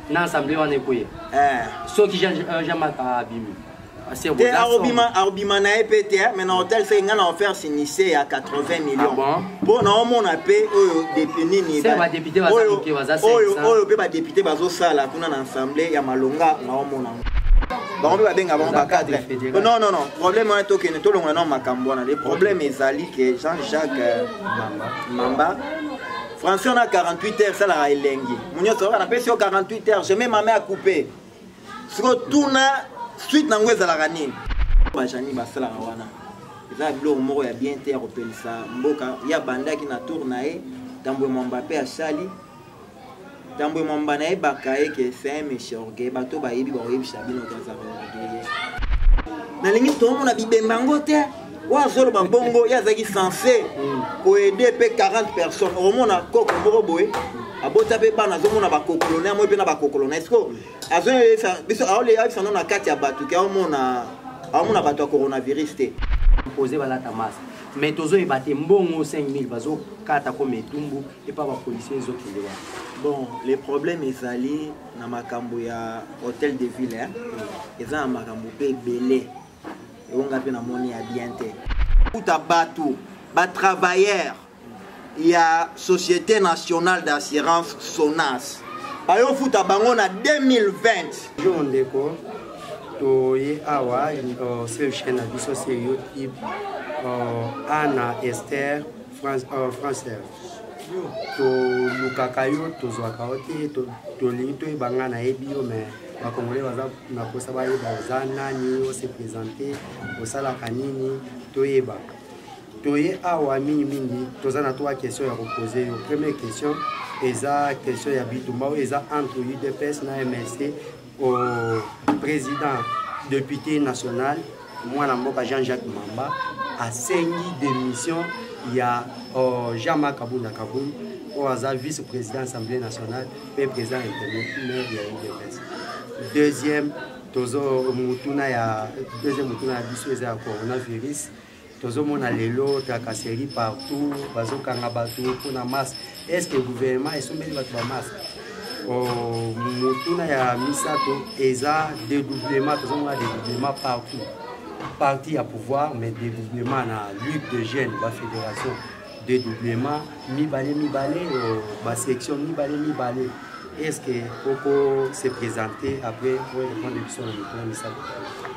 Na assemblée wana ekweya. Eh. Soki Jean-Marc abimi. Te, akobima, akobima na ye mpe te, mais na hotel seke ngai na offert sinise ya 80 millions mpo naomona mpe oyo nini oyo mpe badepute bazosala kuna na assemblée ya malonga, naomona bango mpe babenga bango bacadre. Non, non, non, problème wana tokende tolongola nao makambo wana. Le problème ezali ke Jean-Jacques Mamba, français wana, 48 heures esalaka elengi. Mo nyonso oyo napesi yo 48 heures, je mets ma main à couper. Sikoyo tuna suite nango ezalaka nini? Bajani basalaka wana eza biloko moko ya bien te ya kopelisa mboka. Ye abandaki na tour na ye, Tambwe Mwamba mpe asali. Tambwe Mwamba nayebaka ye ke c'est un monsieur orgueil. Bato bayebi bakoyebisa bino ke azalaka orgueil. Nalingi tomona bibemba yango te. Oyo azoloba bongo, ye azalaki censé koaider mpe 40 personnes. Okomona koko moko boye abota mpe bana, azomona bakokolo na moi mpe na bakokolo na esko azoyebisa biso, aoyebisa no na kati ya bato ke aomona bato ya coronavirus te. Pose balata masque, mais tozoyeba te mbongo 5000 bazokata koma etumbu epa bapolisier ezokende wana. Bon, le problème ezali na makambo ya hôtel de ville, hein? Eza na makambo mpe ebele ebonga mpe namoni ya bien te. Kuta bato batravailleur ya Société nationale d'assurance, SONAS, bayofuta bango na 2020. Bonjour ndeko, toye awa sur chaîne na biso sur YouTube, Ana Esther France, Français. Tolukaka yo, tozwaka yo te. Tolingi toyeba, ngai nayebi yo, mais bakongolais baza na mposa bayeba oza nani, ose présente, osalaka nini, toyeba. Toye awa mingimingi, toza na trois question ya kopose yo. Première question eza question ya bitumba oyo eza entre UDPS na MLC. Au président député national, mwana mboka Jean-Jacques Mamba asengi démission ya Jean-Marc Kabunda Kabund, oyo aza vice-président Assemblée nationale mpe président intérimaire ya UDPS. Deuxième, tozo mutuna ya deuxième mutuna ya biso eza ya coronavirus. Tozomona lelo tracasserie partout, bazokanga bato mpona masque. Est ce que gouvernement esombeli bato bamasque? Motuna ya misato eza dédoublement. Tozomona dédoublement partout, parti ya pouvoir, mais dédoublement na ligue de jeunes, bafédération, dédoublement mibale mibale, basection mibale mibale. Est ce que oko se présenter après répondre biso na mituna misato?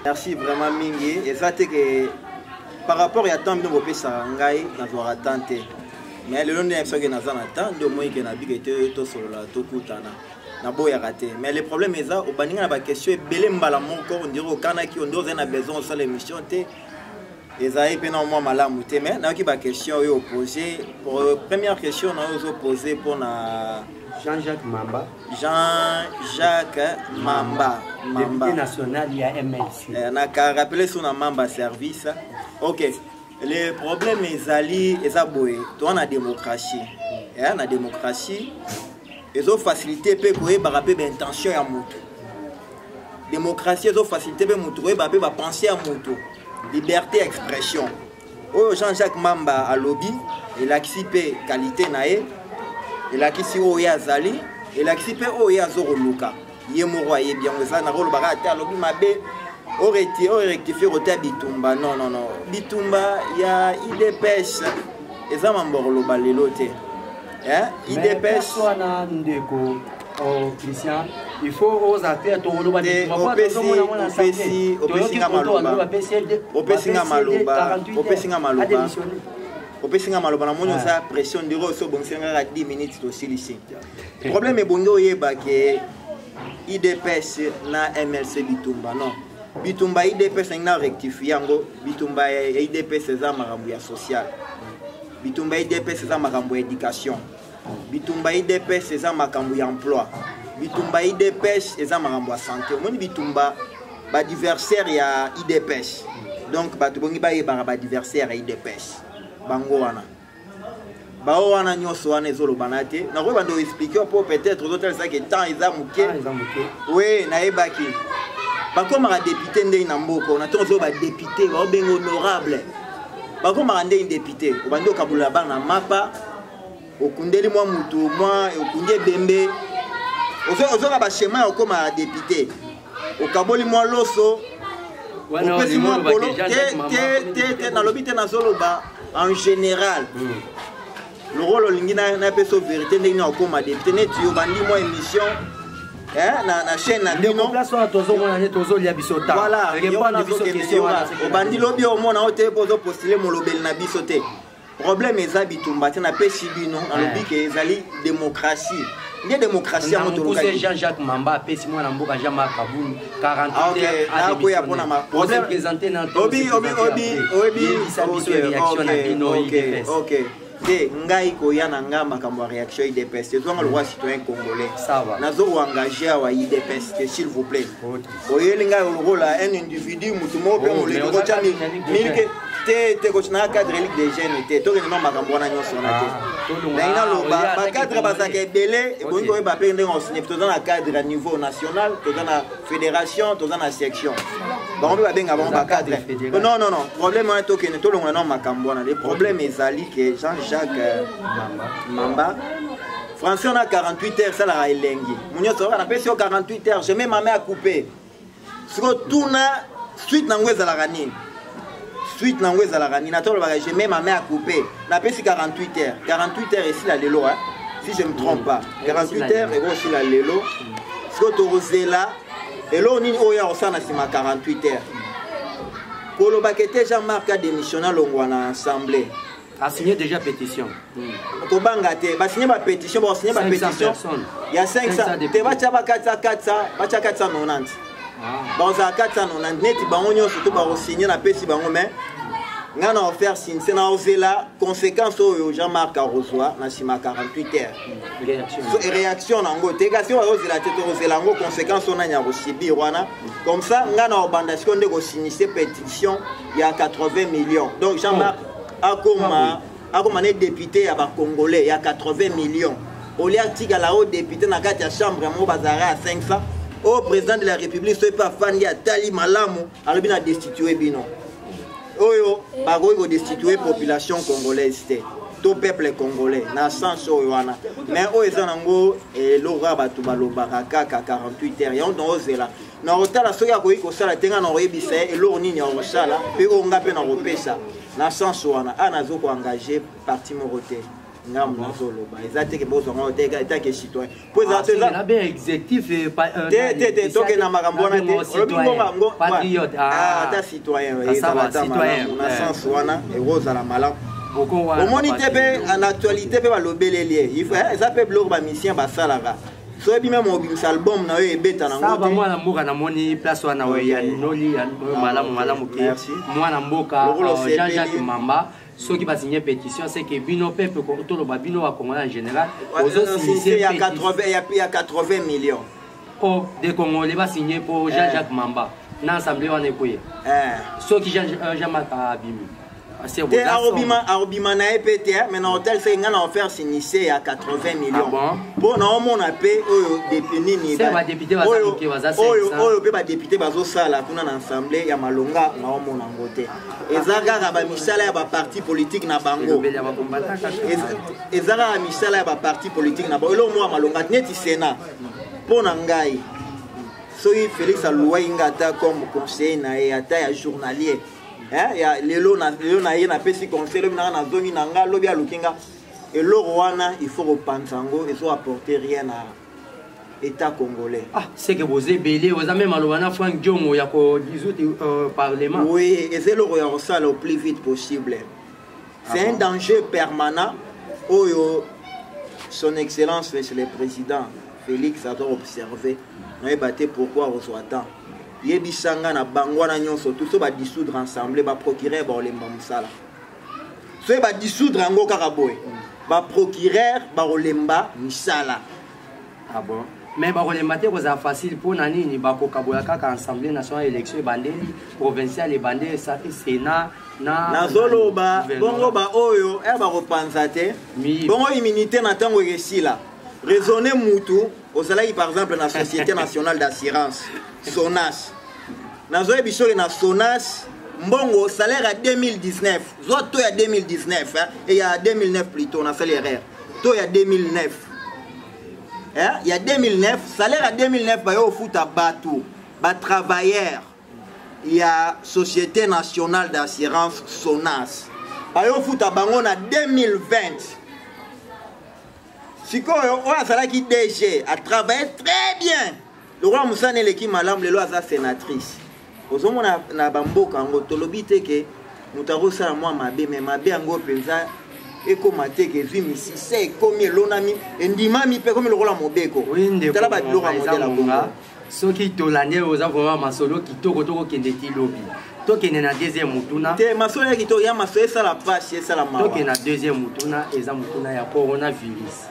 Merci vraiment mingi. Eza te ke par rapport ya temps bino bopesaka ngai, nazwaka temps te, mais lelo nde nayebi soki naza na temps nde omoi ke nabika te, tosolola, tokutana, naboyaka te. Mais le problème eza obandinga na baquestion ebele mbala moko, on dirait okanaki, on dirait ozali na besoin osala émission te. Ezali mpe na mwa malamu te, mais nayoki baquestion oyo opose. Pour première question na oyo ozopose mpona Jean-Jacques Mamba. Jean-Jacques Mamba. Mamba, député national ya MLC. Eh, naka rappele so na Mamba service. Ok, le problème ezali eza boye: toza na démocratie. Na démocratie ezofacilité mpe koyebaka mpe baintention ya motu. Démocratie ezofacilité mpe motu koyeba mpe bapensée ya motu, liberté ya expression. Oyo Jean-Jacques Mamba alobi elakisi mpe qualité na ye, elakisi oyo ye azali, elakisi mpe oyo ye azokoluka. Ye moko ayebi yango. Eza nakolobaka ate alobi mabe, orectifie kote ya bitumba. Non, non, non, bitumba ya UDPS eza mambo ya koloba lelo te. UDPS wana, ndeko, oh, Christian, il faut oza te tokoloba. Opesinga maloba, opesinga maloba, opesinga maloba, opesinga maloba. Namoni oza pression ndiro oso obongiseli kaka 10 minutes, tosilisi. Problème ebongi oyeba ke UDPS na MLC bitumba, non, bitumba UDPS, nangi na rectifie yango, bitumba ya UDPS eza makambo ya social, bitumba UDPS eza makambo ya éducation, bitumba UDPS eza makambo ya emploi, bitumba UDPS eza makambo ya santé. Omoni bitumba baadversaire ya UDPS, donc bato bongi bayebaka baadversaire ya UDPS, bango wana, bao wana nyonso wana ezolobana te. Nakoyeba nde oexplike mpo peut-être ozotalisaki temps eza moke. We nayebaki bakomaka député ndenge na mboka na ntongo ozoyo badéputé baobenga honorable, bakomaka ndenge député, obandi okabola bana mapa, okundeli mwa mutu mwa okundi ebembe. Ozoka baschema ya okóma ya député, okaboli mwa loso, opesi mwa polo te. Te, te, te, nalobi te, nazoloba en général. Lokola olingi napesa vérité ndenge na okóma député, neti obandi mwa émission na chaîne na bino. Place wana tozomona nde tozolia biso. Voilà, obandi lobi, omona o te mpo ozopostule molobeli na biso te. Problème eza bitumba te. Napesi bino, nalobi ke ezali démocratie nde démocratie yango. Tolokaki Jean-Jacques Mamba apesi mwana mboka Jean-Marc Kabund 48. Nakoya mpona présente na obi obi obi obi. Biso réaction na bino. Ok, te, ngai koya na nga makambo ya réaction UDPS ezwanga lokwa citoyen congolais. Nazo koengage awa UDPS te, s'il vous plaît. Oyeli ngai lokola un individu, mutu moko mpe moleki kotya milike te. Te, na cadre Ligue des jeunes te. Tokende no makambo wana nyonso wana te. Ndenge naloba, bacadre bazalaka ebele, ebongi koyeba mpe ndenge osigne. Toza na cadre ya niveau national, toza na fédération, toza na section. Bango mpe babenga bango bacadre. Non, non, non, problème wana tokende, tolongola no makambo wana. Le problème ezali ke Jean-Jacques Mamba, français wana, 48 heures esalaka elengi. Mo nyonso oyoka napesi yo 48 heures, je mets ma main à couper. Sikoyo tuna suite nango ezalaka nini? Suite nango ezalaka nini? Ata olobaka "je mets ma main à couper", napesi 48 heures, 48 heures esila lelo, hein? Si je me trompe pas, 48 heures ekosila lelo. Sikoyo tokozela eloko nini oyo ya kosala na nsima 48 heures? Kolobaka ete Jean-Marc adémissionne, alongwa na assemblée. Asigné déjà pétition. Kobanga te, basigne bapétition, basigne bapétition ya 500 te, batya ba 400, 400, batya 490, bazala 490 neti bango nyonso to bakosigne. Napesi bango, mais ngai na offert sinse na ozela conséquence oyo Jean-Marc akozwa na nsima 48 heures, réaction nango te. Kasi oyo azozela te, tokozela yango, conséquence oyo nani akosubir wana. Comme ça ngai na obanda sikoyo nde kosignise pétition ya 80 millions. Donc Jean-Marc akoma ne député ya bacongolais ya 80 millions, olia atikala oyo député na kati ya chambre moko bazalaka ya 500. Oyo président de la République soki mpe afandi, atali malamu, alobi na destitue bino. Oyo bakoki kodestitue population congolaise te, to peuple congolais na sens oyo wana. Mais oyo eza nango eloko kaka bato balobaka kaka 48 heures yango. Naozela na kotala soki akoki kosala te. Ngai na koyebisa ye eloko nini ya kosala mpe oyo nga mpe na kopesa na sens wana. A nazo koengage parti moko te. Ngambo nazoloba eza te ke bozwango te etake citoyen po eza exécutif. Te, te, te, tokende na makambo wana te. Olobi ngonga patriote. Ata citoyen ezala ata malamu na sens wana, ekozala malamu. Omoni te mpe na actualité mpe balobeleli ye. Eza mpe biloko bamusicien basalaka. Soyebi meme obimisa album na yo, ebeta nango te. Mwana mboka, namoni place wana ya noli malamu malamu ke mwana mboka Jean-Jacques Mamba, soki basigne pétition, c'est que bino peuple, toloba bino bacongolais en général. Ozosigne ya 80 millions. O de Congolais basigne mpo Jean-Jacques Mamba na assemblée wana ekoye soki Jean-Marc abimi. Te, akobima na ye mpe te. Mais na hotel seke ngai na offert sinise ya 80 millions mpo na omona mpe oyo nini oyo mpe badéputé bazosala kuna na assemblée ya malonga. Na omona yango te, eza kaka bamisala ya baparti politique na bango, eza kaka misala ya baparti politique na bango. Eloko moko ya malonga neti Sénat, mpo na ngai, soki Félix aluwaki nga ata comme conseiller na ye, ata ya journalier ya lelo, lelo na ye napesi conseil, lobi nanga nazongi na nga, lobi aluki nga eloko wana, il faut kopanza yango, ezo apporter rien na État congolais. Ah, c'est que boza ebele, oza même aloba na Frank Diongo ya kodissoudre parlement. Oui, eza eloko ya kosala au plus vite possible. C'est un danger permanent oyo Son Excellence Monsieur le Président Félix aza observé. Nayeba te pourquoi kozwa temps. Yebisanga na bango wana nyonso tu, so badissoudre ensemble, baprocureur bakolemba mosala. Soki badissoudre yango kaka boye, baprocureur bakolemba misala. Ah bon? Mais bakolemba te, kozala facile. Mpo na nini? Bakokabola kaka Assemblée nationale, élection ebandeli, provinciale ebandeli, Sénat na Nazoloba bongo, baoyo e bakopanza te bongo immunité na ntango ekesila. Raisonne mutu ozalaki par exemple na Société nationale d'assurance, Sonas. Nazoyebi soki na Sonas mbongo salaire ya 2019, zwa to ya 2019 et ya 2009 plutôt, nasali erreur, to ya 2009. Eh, ya 2009, salaire ya 2009 bayo ofuta bato batravailleur ya Société nationale d'assurance, SONAS, bayo ofuta bango na 2020. Sikoyo oyo azalaki DG atravaille très bien, lokola mosala eleki malamu, lelo aza sénatrice. Ozomona na bamboka yango, tolobi te ke moto akosala mwa mabe, me mabe yango mpenza ekóma te ke ezwi misisa, ekomi elonami, endimami mpe ekomi lokola mobeko. Tala babiloko ya modèle ya bongo. Soki tolandi, oza vraiment masolo kitoko. Tokokende ti lobi. Tokende na deuxième mutuna. Te, masolo ya kitoko, ya masolo esala pasi, esala mawa. Tokende na deuxième mutuna, eza mutuna ya coronavirus.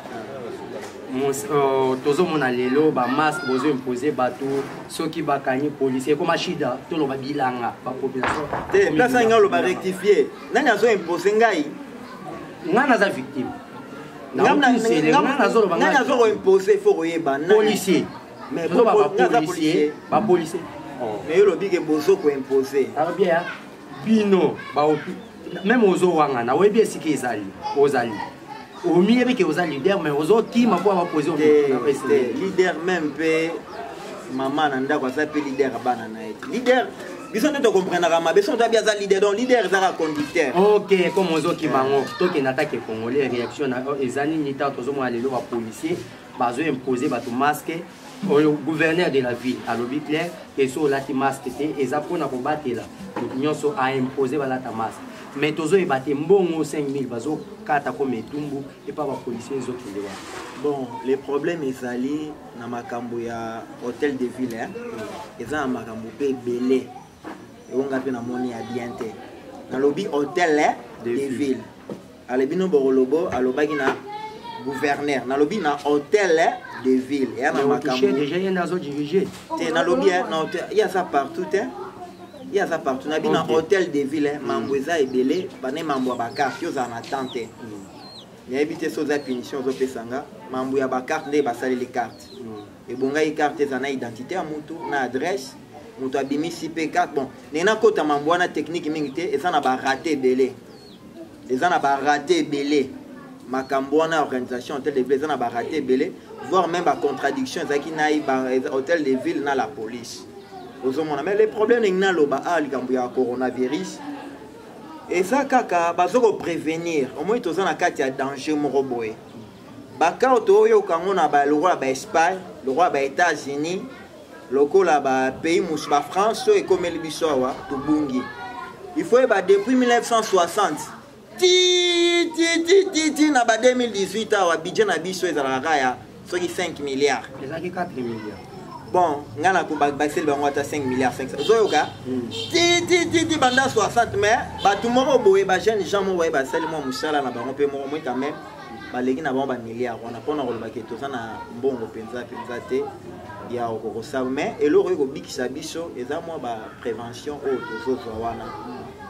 Tozomona lelo bamasque bozoimpose bato. Soki bakangi policier, ekoma shida. Toloba bilanga bapopulation. Te, place ngai oloba rectifie, nani azoimpose ngai? Ngai naza victime. Nani azokoimpose? Faut koyeba. Policier. Bapolicier, bapolicier. Mais yo olobi ke bozo koimpose. Bien, bino même ozowangana, oyebi esika ezali, ozali, omiyebi ke oza leader, mais ozokima mpo bapose. Leader même mpe mama na ndako aza mpe leader ya bana na ye te. Leader, biso nde tokomprenaka mabe. So toyebi aza leader, donc leader ezaka conducteur. Ok, comme ozokima yango, tokende atake congolais, réaction na eza nini ntango tozomona lelo bapolicier bazoimpose bato masque? Oyo gouverneur de la ville alobi clair ke so olati masque te, eza mpona kobatela moto nyonso, aimpose balata masque. Mais tozoyeba te mbongo 5000 bazokata koma etumbu epa bapolicier ezokende wana. Bon, le problème ezali na makambo ya hôtel de ville, hein? Eza na makambo mpe ebele ekonga mpe namoni ya bien te. Nalobi hôtel de ville, alobi no bokolobo, alobaki na gouverneur, nalobi na hôtel de ville eya na makambo. Déjà ye nde azodirige. Te, nalobi na hôtel, ye aza partout te, ye aza partout. Nabi na hôtel de ville, mambo eza ebele, bane mambo ya bacarte, yo ozala na temps te. Nayebi te so oza punition ozopesanga mambo ya bacarte. Nde basaleli carte, ebongai carte eza na identité ya mutu na adresse moto abimisi mpe carte. Bon, ndenge nakota mambo wana technique mingi te, eza na baraté ebele, eza na baraté ebele. Makambo wana, organisation hôtel de ville eza na baraté ebele, voire même bacontradiction ezalaki na hôtel de ville na la police, ozomona. Mais le problème, ndenge naloba awa, likambo ya coronavirus eza kaka baza koprévenir. Omoi toza na kati ya danger moko boye. Baka oyo toyoka yango na lokola baEspagne, lokola baÉtats-Unis, lokola bapays mosusu, baFrance, oyo ekomeli biso awa, tobungi. Il faut yeba, depuis 1960 ti ti ti ti ti na ba 2018 awa, budget na biso ezalaka kaka ya soki 5 milliards. Ezalaki 4 milliards. Bon, ngai na baseli bango ata 5 milliards 5, ozoyoka, ti ti ti ti banda 60. Mais bato moko boye, bajeune gens moko boye, basali mwa mosala na bango mpe moko moi quand même baleki na bango bamilliard wana. Mpona kolobaki toza na mbongo mpenza mpenza te ya okokosala, mais eloko oyo ekobikisa biso eza mwa baprévention oyo tozozwa wana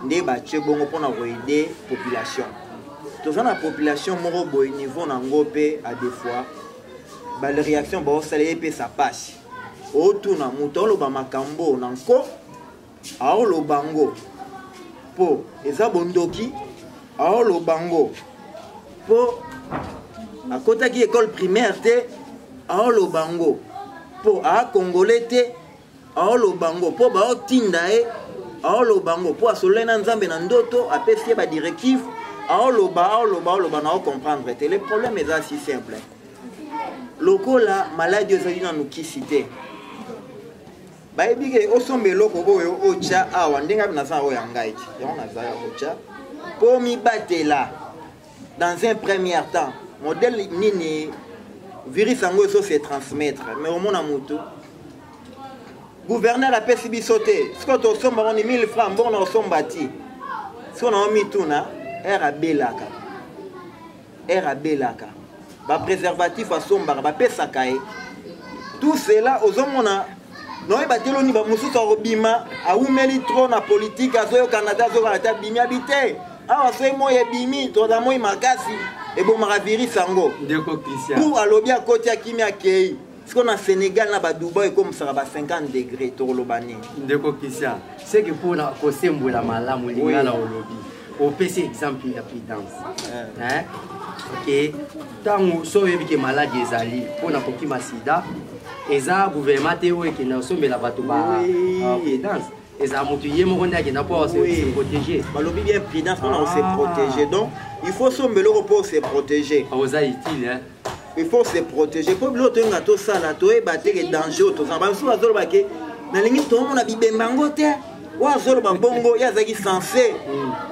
nde batie bongo mpona koaider population. Toza na population moko boye, niveau nango mpe à des fois baréaction baosala ye epesa pasi. Otuna moto aoloba makambo na nko, aoloba ngo mpo eza bondoki, aoloba ngo mpo akotaki école primaire te, aoloba ngo mpo aakongole te, aoloba ngo mpo baotinda ye, aoloba ngo mpo asololai na Nzambe na ndoto, apesi ye badirective, aoloba, aoloba, aoloba na ocomprendre te. Le problème eza si simple: lokola maladi oyo ezali nanu kisi te, bayebi ke osomba eloko oyo otya awa, ndenge api naza oyo ya ngai ti yango naza ya kotya mpo mibatela dans un premier temps modèle nini virus yango ezo se transmettre. Mais omona motu, gouverneur apesi biso te, sikoyo tosomba ngo ni 1000 francs, mbongo na osomba ti sikoyo na omituna ere abelaka, ere abelaka bapréservatif asombaka, bapesaka ye. Tout cela ozomona, naoyeba te loni mosusu akobima. Awumeli trop na politike, azoyokana te, azoyokana te, abimi abi te awa. Soki moi ebimi, toza moi makasi, ebomaka virus yango. Ndeko Christian. Pour alobi akoti, akimi, akei sikoyo na Sénégal, na baDubai, ekomisaka ba 50 degré, tokoloba nini? Ndeko Christian, seke mpona kosembola malamu lingala, olobi, opesi exemple ya prudence. Ke ntango so oyebi ke maladi ezali mpona kokima sida, eza gouvernement te oyo ekenda kosombela bato ba prudence. Ezala motu ye moko nde akenda mpo se protéger. Balobi bien, prudence mpona kose protéger. Donc il faut somba eloko mpo se protéger. Oza utile, hein? Il faut se protéger mpo biloko toyenga tosala, toyeba te ke danger oyo tozala. Bamisusu bazoloba ke nalingi tomona bibemba yango te. Oyo azoloba bongo, ye azalaki censé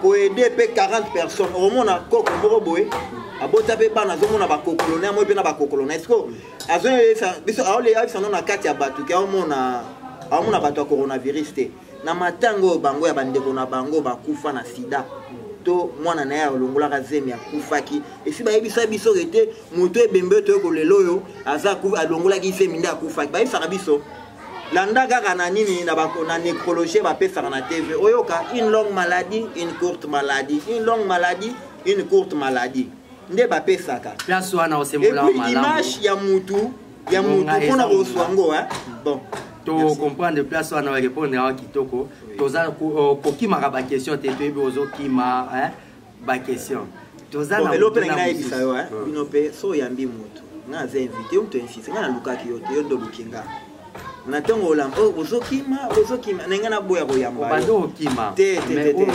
koaider mpe 40 personnes. Okomona koko moko boye abota mpe bana, azomona bakokolo na moi mpe na bakokolo na esiko azoyebisa biso, aoyebisa no na kati ya bato ke aomona bato ya coronavirus te na matanga oyo bango ya bandeko na bango bakufa na sida, to mwana na ye alongolaka zemi akufaki. Esi bayebisa biso ke te, moto ebembe oyo toyeko lelo oyo aza alongolaki zemi nde akufaki. Bayebisaka biso, landa kaka na nini, na nécrologie bapesaka na TV, oyoka une longue maladie, une courte maladie, une longue maladie, une courte maladie, nde bapesaka. Place wana osembola. Et puis image ya mutu ya mutu mpona kozwa yango, bon. Tocomprendre place wana, barépondre awa kitoko. Toza kokimaka baquestion te, toyebi ozokima baquestion. Toza na eloko mpe nangi nayebisa yo, bino mpe so oyambi motu, nga aza invité, yo moto insiste, nga nalukaki yo te, yo nde oluki nga na ntongo olamba oyo ozokima, ozokima na ngai, naboya koyamba. Obandi okima. Te te te,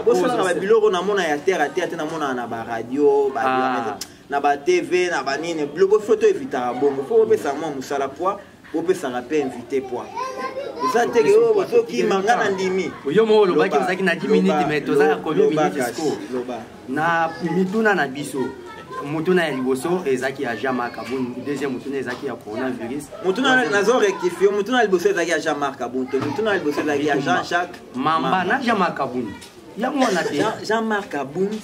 bosalaka babiloko namona ya terre à terre te, namonaka na baradio, na batv, na banini, biloko fo to evitaka bongo. Fo bopesaka mwa mosala poids, bopesaka mpe invité poids. Eza te ke oyo bozokima, nga na ndimi. Yo moko olobaki ozalaki na 10 minutes, mais toza na combien minutes siko? Na mituna na biso, motuna ya liboso ezalaki ya Jean-Marc Kabund, deuxième motuna ezalaki ya coronavirus. Motuna nazo rectifie, motuna ya liboso ezalaki ya Jean-Marc Kabund te, motuna ya liboso ezalaki ya Jean-Jacques Mamba na Jean-Marc Kabund, yango wana te. Jean-Marc Kabund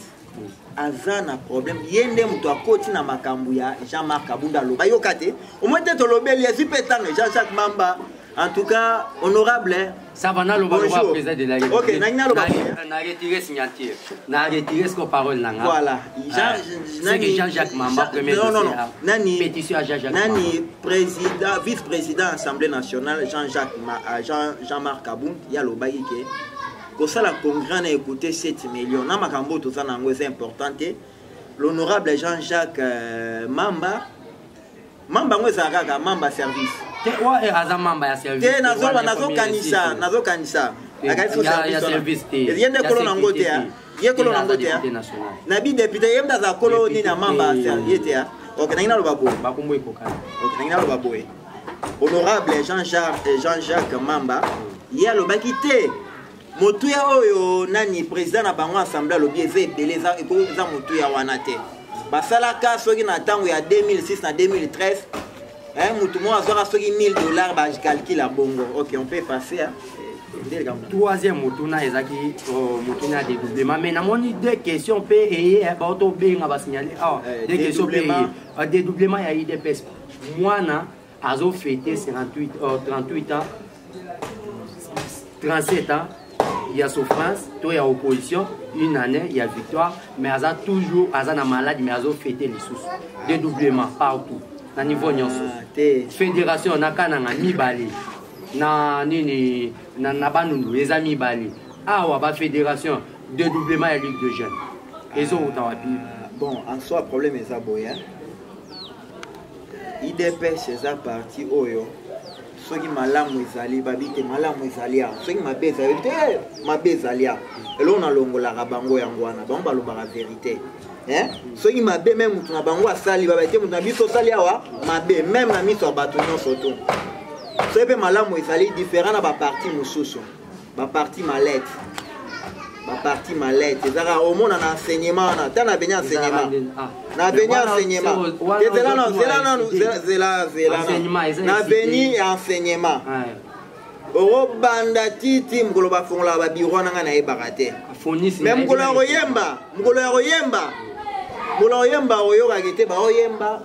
aza na problème, ye nde moto akoti na makambo ya Jean-Marc Kabund. Aloba yoka te, omoi te, tolobeli azwi mpe ntango Jean-Jacques Mamba. En tout cas, honorable. Ça va, naloba loba président de la République. Ok, nangi naloba. Na retiré signature. Na retiré ce parole nanga. Voilà. Jean, nani Jean-Jacques Mamba premier. Non non non. Nani pétition à Jean-Jacques. Nani président, vice-président Assemblée nationale Jean-Jacques Jean Jean-Marc Kabund ya lobaki ke kosala congrès na écouter 7 millions na makambo toza nango eza important te. L'honorable Jean-Jacques Mamba, mamba yango ezala kaka mamba service. Te, wa aza mamba ya service. Te, nazoba, nazokanisa, nazokanisa service te. Ye nde kolo nango te, ye kolo nango te na bi député, ye nde aza kolo nini ya mamba ye te. Ok, nangi naloba boye. Bakombo ekokana. Ok, nangi naloba boye, honorable Jean-Jacques Mamba, ye alobaki te motuya oyo nani président na bango assemblée alobi eza ebele, eza motuya wana te. Basalaka soki na ntango ya 2006 na 2013, motu moko azwaka soki 1000 $, bacalcule bongo. Ok, on peut passer, hein? Troisième motuna ezalaki motuna ya dédoublement, mais namoni deux questions mpe eye baotobenga basignale awa, deux questions mpe eye dédoublement ya UDPS. Mwana azofete 58, 38 ans, 37 ans ya souffrance to ya opposition, une année ya victoire, mais aza toujours aza na maladi, mais azofete lisusu dédoublement partout na niveau nyonso. Fédération na Kananga mibale, na nini, na Bandundu eza mibale awa, bafédération, dédoublement ya ligue de jeunes ezowuta wapi? Bon, en soi problème eza boye: UDPS eza parti oyo soki malamu ezali babi te malamu ezali awa, soki mabe ezali te mabe ezali awa. Eloko nalongolaka bango yango wana, bango balobaka vérité. Soki mabe même motu na bango asali, babai te motu na biso osali awa mabe, même na miso ya bato nyonso. To soki mpe malamu ezali, différent na baparti mosusu, baparti malete, baparti malete ezaka omona na enseignement wana ta na beni enseignement, na veni enseignement te, zela nanu, zela nanu, zela, zela, na veni enseignement okobanda titi mokolo bafungolaka babiro wana, ngai nayebaka te. Mais mokolo ya koyemba, mokolo ya koyemba, mokolo ya koyemba, oyokaki te baoyemba,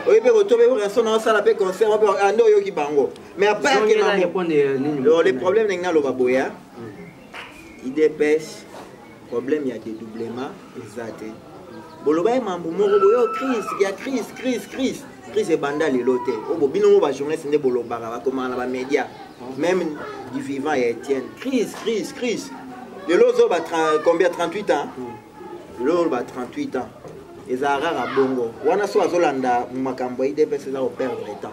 oyebi mpe koto mpe reso na osala mpe concert ande oyoki bango. Mais à part ke le problème, ndenge naloba boya, UDPS problème ya dédoublement eza te. Boloba ye mambo moko boyo, crise ya crise, crise, crise, crise ebanda lelo te. Oyo bino mo bajournaliste nde bolobaka, bakomaka na bamédia, même du vivant ya Etienne, crise, crise, crise. Lelo ozoba combien? 38 ans lelo, oloba 38 ans. Ezalaka kaka bongo wana. So azolanda makambo ya UDPS, eza koperdre temps.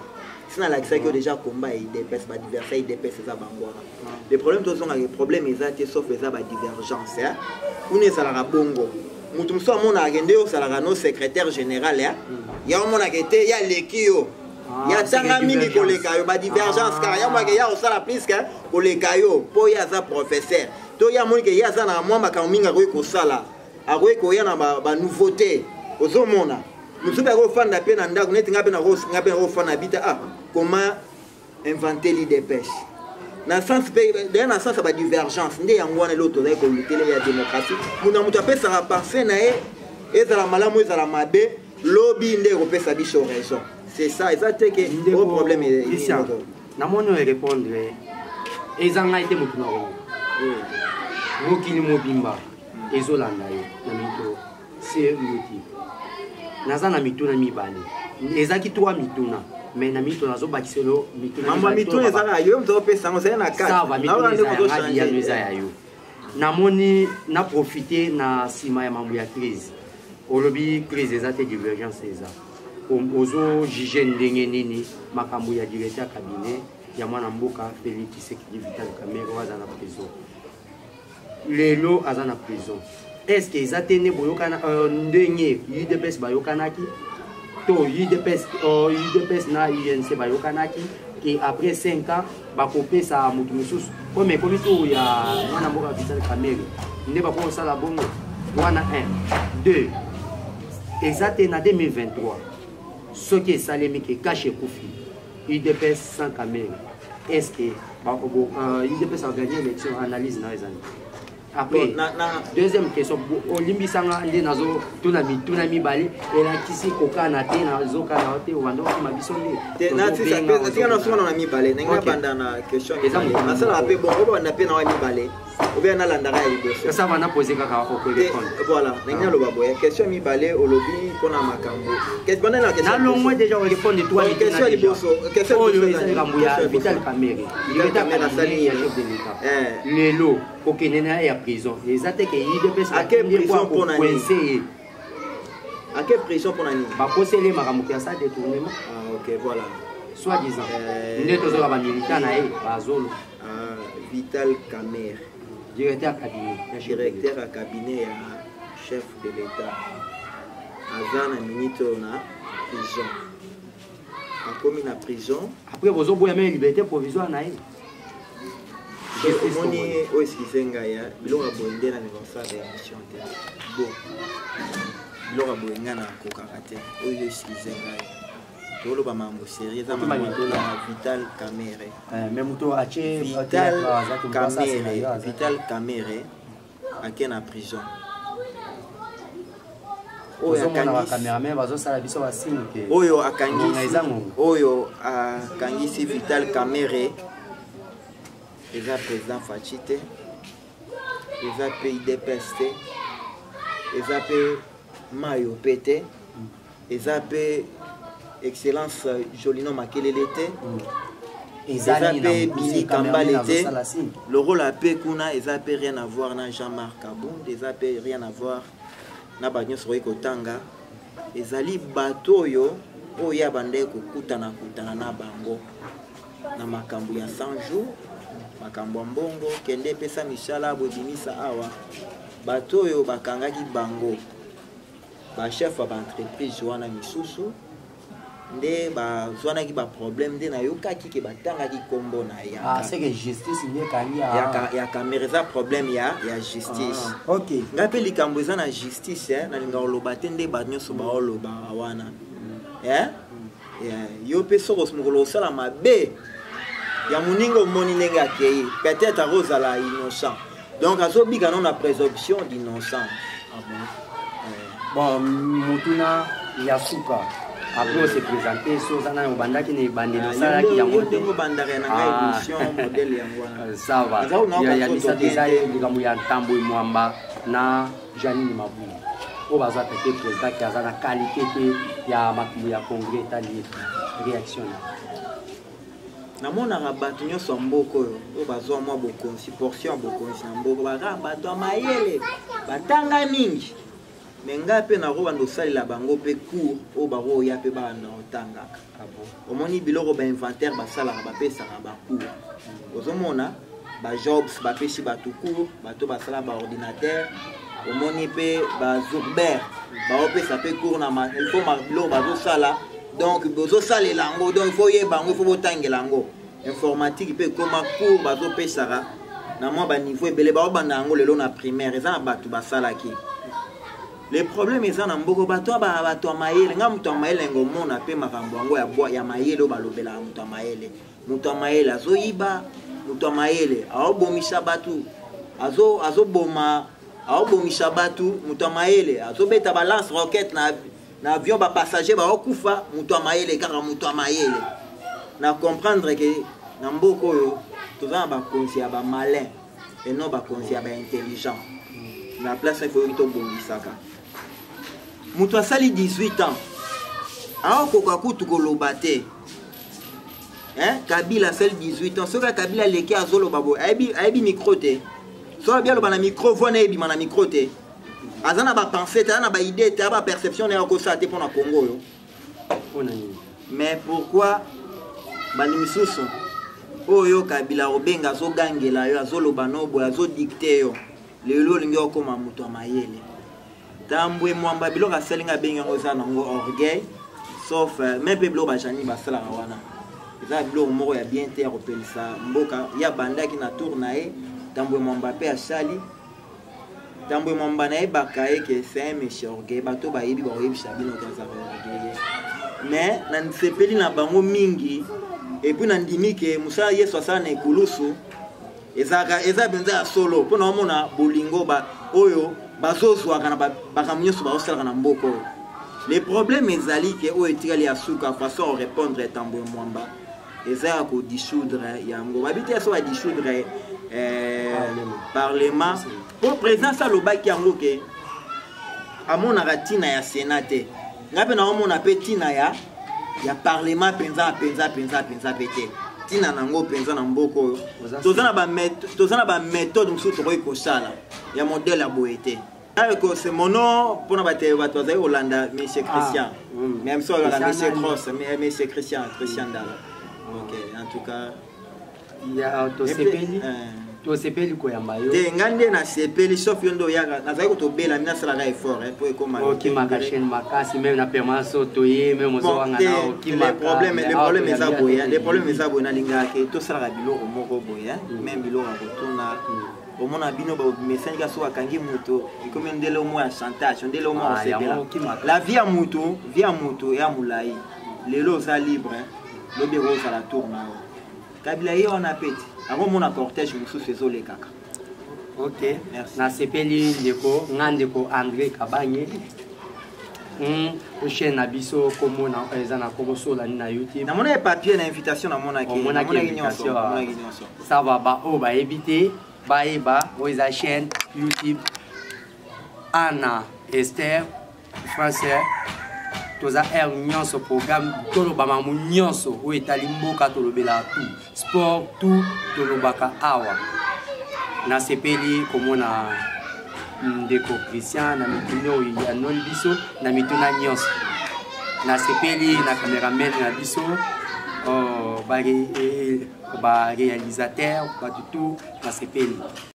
Si nalakisaki yo déjà combat ya UDPS, badversaire ya UDPS eza bango wana. Le problème, tozongaka, problème eza te, sauf eza badivergence kuna. Ezalaka bongo, moto mosusu amonaka nde osalaka no secrétaire général ya omonaka te, ya leki yo, ya tanga mingi koleka yo. Badivergence kaka ya monaka ya kosala plus ke koleka yo, mpo ye aza professeur, to ye amoni ke ye aza na mwa makambo mingi akoki kosala, akoki koya na banouveauté. Ozomona mosusu mpe akofanda mpe na ndako neti nga mpe nga mpe nakofanda bita. Ah, comment inventer l'UDPS na sens mpe deya na sens ya badivergence nde yango wana. Eloko tozali kolutele ya démocratie, moto na moto apesaka pensée na ye, ezala malamu, ezala mabe, lobi nde ekopesa biso raison. C'est ça, eza te ke o problème. Namoni oyo répondre eza ngai te, motu na kongo, mokili mobimba ezolanda yo na mito sur YouTube. Naza na mituna mibale, ezalaki trois mituna, mais na mito nazobakiselo mituna. Mituna ezaka yo moto opesa yango, ezali na kati. Mituna eza ya ngai, biyano eza ya yo. Namoni na profite na nsima ya mambo ya crise. Olobi crise eza te, divergence eza. Ozojuge ndenge nini makambo ya directeur cabinet ya mwana mboka Félix Tshisekedi, Vital Kamerhe, oyo aza na prison lelo? Aza na prison, est ce que eza te nde boyokana ndenge UDPS bayokanaki to UDPS, UDPS na UNC bayokanaki ke après 5 ans bakopesa moto mosusu, comme ekomi tour ya mwana mboka Vital Kamerhe nde bakosala bongo wana? 1 2 eza te na 2023 soki esalemi ke CACH ekufi, UDPS sans Kamerhe, est ce que UDPS agagné élection? Analyse na yo eza nini? Après, bon, deuxième question, olimbisanga nde nazotuna mituna mibale, elakisi kokana te, nazokana te, obanda okima biso. Nde tika nasuka na mibale ndenge nabanda na question. Nasalaka mpe bon, obanda mpe na wa mibale obia nalandaka ya liboso. Ça va, napose kaka, okorépondre. Voilà, ndenge naloba boye, question mibale olobi mpona makambo. Nalongwe déjà, orépondre toi. Question ya liboso. Oyo eza likambo ya Vital Kamerhe, directeur cabinet ya chef de l'État. Lelo kokende na ye ya prison eza te ke UDPS kocoincer ye? Ake prison mpona nini? Bakoseli ye makambo ya sa détournement. Ah, ok, voilà. Soit disant nde tozoka bamilitaire na ye bazolo. Vital Kamerhe, directeur cabinet. Directeur ya cabinet ya chef de l'État, aza na minute oyo na prison, akomi na prison. Après bozoboya même liberté provisoire na ye. Omoni oyo, excuse ngai, biloko ya boye nde na kosala émission te. Bon, biloko ya boye ngai nakokaka te. Oyo, excuse ngai, toloba makambo sérieux, eza ya Vital Kamerhe. Mais moto atie Vital Kamerhe, Vital Kamerhe ake na prison. Oyo bacameraman bazosala biso basigne te. Oyo akangisi, oyo akangisi Vital Kamerhe eza président Fatshi te, eza mpe UDPS te, eza mpe mayo mpe te, eza mpe excellence Jolino Makelele te, eza mpe Bili Kambale te. Lokola mpe kuna eza mpe rien à voir na Jean-Marc Kabund, eza mpe rien à voir na bato nyonso okoki kotanga. Ezali bato oyo oyo ya bandeki kokutana kutana na bango na makambo ya 100 jours, makambo ya mbongo, kende epesa misala, bobimisa awa. Bato oyo bakangaki bango, bachef ya baentreprise wana misusu nde bazwanaki baproblème, nde nayokaki ke batangaki nkombo na ah, justice nde ekangi. Ya Kamerhe. Eza problème ya justice. Ah, ok. Ngai mpe likambo eza na justice, nalinga koloba te nde bato nyonso baolobaka wana. Yo mpe soko mokolo osala mabe ya moninga, omoni ndenge akei, peut-être akozala innocent, donc azobika no na présomption d'innocence. Ah bon? Bon, motuna ya suka, après ose présente so oza nani, obandaki na ebandeli, osalaki yango. Te, obandaka na ngai émission modèle yango wana. Ça va. Ya misato eza likambo ya Ntambwe Mwamba na Janine Mabunda, oyo bazo attaquer président ke aza na qualité te ya makambo ya congrès. Etali réaction na Namonaka bato nyonso ya mboka oyo, oyo bazwa mwa bokonzi, portion ya bokonzi na mboka, bakaka bato ya mayele, batanga mingi. Mais ngai mpe nakobanda kosalela bango mpe cours oyo bakoya mpe babanda kotangaka. Ah bon? Omoni biloko bainventaire basalaka, bapesaka bacours. Ozomona bajobs bapesi bato cours, bato basala baordinateur. Omoni mpe bazourber baopesa mpe cours na il faut biloko bazosala, donc bozosalela yango, donc il faut oyeba yango, il faut botangela yango. Informatique mpe ekoma cours bazopesaka na mwa baniveau ebele, baobanda yango lelo na primaire. Eza na bato basalaki. Le problème eza na mboko, bato ya bato ya mayele. Nga moto ya mayele ngomona mpe makambo yango ya bwa ya mayele oyo balobelaka. Moto ya mayele, moto ya mayele azoyiba, moto ya mayele aobomisa bato, azoboma, aobomisa bato, moto ya mayele azobeta balance roquette na avion, bapassager baokufa. Moto ya mayele, kaka moto ya mayele. Na comprendre ke na mboka oyo toza na bakonzi ya bamalin et non bakonzi ya baintelligent. Na place il faut tobongisaka. Moto asali 18 ans aokoka kutu koloba te. Hein? Kabila asali 18 ans, soki Kabila aleki azoloba boye, ayebi micro te. Soki abi aloba na micro, voix na ye ebima na micro te. Aza na bapensée te, aza na baidée te, aza baperception na ye akosala te mpo na Congo oyo. Mpona nini? Mais pourquoi bandi misusu oyo Kabila obenga, azogangela yo, azoloba no boye, azodicter yo, lelo olingi okóma moto ya mayele? Tambwe Mwamba, biloko asali nga abengi yango eza nango orgueil, sauf me mpe biloko bajani basalaka wana eza biloko moko ya bien te ya kopelisa mboka. Ye abandaki na tour na ye. Tambwe Mwamba mpe asali. Tambwe Mwamba nayebaka ye ke c'est un monsieur orgueil. Bato bayebi bakoyebisa bino ke azalaka orgueil, mais nasepeli na bango mingi. Et puis nandimi ke mosala Yesu asala na ekulusu ezalaka, eza mpenza ya solo, mpo na omona bolingo oyo bazozwaka na makambo nyonso bazosalaka na mboka oyo. Le problème ezali ke oyo etikali ya suka, façon répondre Tambwe Mwamba eza ya kodissoudre yango. Babi te so badissoudre parlement, mpo président alobaki yango ke amonaka ntina ya Sénat te. Ngai mpe naomona mpe ntina ya parlement mpenza mpenza mpenza mpenza mpe te, ntina nango mpenza na mboka oyo. Toza na baméthode mosusu tokoki kosala ya modèle ya boye te. C'est mon nom mpona bato bazali kolanda, monsieur Christian. Mais mosusu alobaka monsieur Cross, monsieur Christian, Christian Ndala. Ok, en tout cas. Ya tosepeli, tosepeli koyamba yo. Te, ngai nde nasepeli, sauf yo nde oyaka. Nazali kotobela mi nasalaka effort po ekoma. Okimaka chaîne makasi, même na permanence oyo toye, même ozowanga na okimaka. Le problème eza boye, le problème eza boye: nalingaka ke tosalaka biloko moko boye, même biloko ya kotuna. Omona bino bamesani kaka soki akangi moto, ekomi ndele moko ya chantage, ndele moko osepela. La vie ya moto, vie ya moto ya molai. Lelo oza libre, lobi ekozala tour na yo. Kabila ye wana pe ti akomona cortège mosusu ezolekaka. Ok, nasepeli ndeko. Nga ndeko André Kabange. Chaîne na biso komona eza na kombo Solani na YouTube. Namonaki papier na invitation, namonaki. Omonaki invitation, ça va. Ba oyo bayebi te bayeba, oyo eza chaîne YouTube Anna Esther Français. Toza aire nyonso, programme toloba mamu nyonso oyo etali mboka, tolobelaka tout, sport, tout tolobaka awa. Nasepeli komona ndeko Christian na mituna oyo yanoli biso na mituna nyonso. Nasepeli na cameraman na biso, oh, baréalisateur, bato tout, nasepeli.